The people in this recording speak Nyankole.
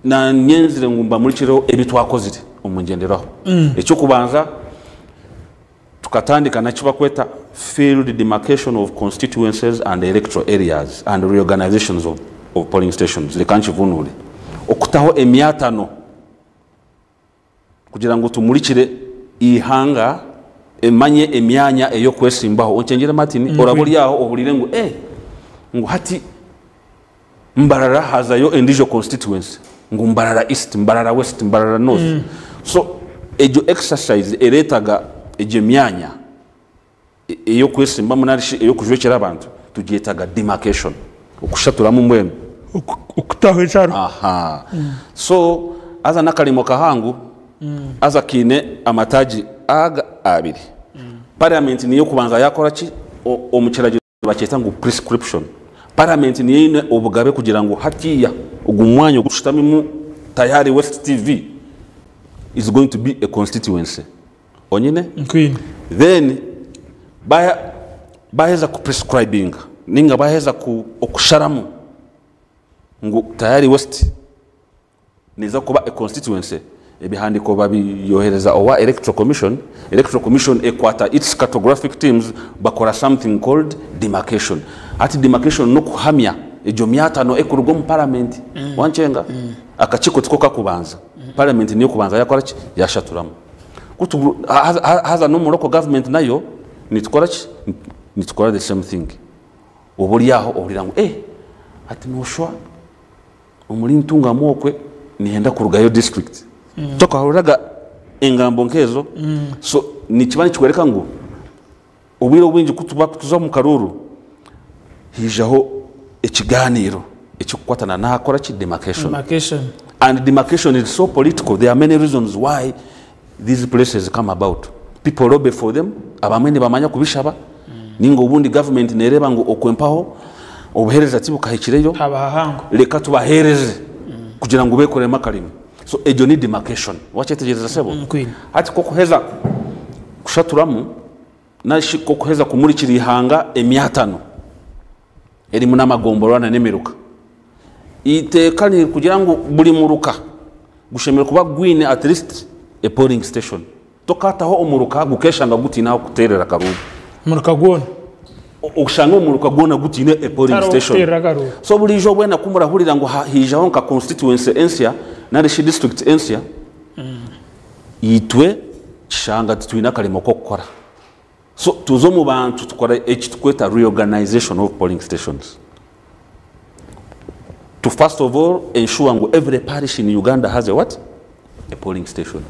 Nanyenzire ngu mbamurikireho ebi twakozire omu ngyenderwaho. Eky'okubanza, tukatandika n'eki barikweta Field Demarcation of Constituencies and Electoral Areas and Reorganizations of Polling Stations. Reka nkivunuure. Okutaho emyatano kugira ngu tumurikire eihanga emanye emyanya ey'okwesimbaho. Onkyengire Martin, oraba ori aho ohurire ngu eh, ngu hati Mbarara hazayo endijo constituency ngu Mbarara East, Mbarara West, Mbarara North. So egyo exercise ereetaga egyo emyanya ey'okwesimbamu nari shi ey'okujwekyera abantu tugyetaga demarcation, okushaturamu mbwenu. Okutaho ensharo. Aha. So haza n'akarimo kahango haza kaine amataagi aga abiri. Parliament niyo ekubanza yakora ki? Omu kiragiro Nibakyeta ngu prescription. Parliament niyo eine obugabe kugira ngu hatiiya ogu mwanya ogu tushutamimu Tayari West TV is going to be a constituency. Onyine? Nkwine. Then baheza ku prescribinga ninga baheza ku okusharamu ngu Tayari West Neeza kuba a constituency, ebihandiiko babyohereza owa Electoral Commission, Electoral Commission ekwata its cartographic teams bakora something called demarcation. Hati demarcation n'okuhamya egyo myatano ekuruga omu parliament. Wankyenga? Akakiiko tiko kakubanza, parliament niyo ekubanza yakora ki? Yashaturamu. Ku tu haza n'omu local government nayo nitukora ki? Nitukora the same thing. Oba ori aho ohurira ngu eh hati noshwa Omuri Ntungamo okwe nihenda kurugayo district. Tokahuriraga engambo nkezo? So nikiba nikikworeka ngu obwire obwingi kutuba kutuza omu karuuru haijaho ekiganiiro ekikukwatana n'ahakora ki? Demarcation. Demarcation. And demarcation is so political, there are many reasons why these places come about. People lobby for them, abamwe nibamanya kubishaba, ninga obundi government nereeba ngu okwe mpaho obuheereza tibukahikireyo, Haba hahango. reka tubaheereze kugira ngu bekoreremu akarimo. So egyo ni demarcation. Wakyetegyereza sebo? Nkwine. Hati kokuheza kushaturamu nari shi kokuheza kumurikira eihanga emyatano erimu n'amagomborora na n'emiruka. Eiteeka nirikugira ngu buri muruka gushemereire kuba gwine at least a polling station. Tokaataho omuruka gukeshanga gutiine ah'okuteerera akaruuru. Omuruka gwona. Oshange omuruka gwona gutiine a polling Hariho station. okuteerera akaruuru. So buriijo bwena ku murahurira ngu haijaho nka constituency ensya nari shi district ensya, itwe kishanga titwine akarimo k'okukora. So tuza omu bantu tukora eki turikweta reorganization of polling stations. To first of all ensure ngu every parish in Uganda has a what? A polling station.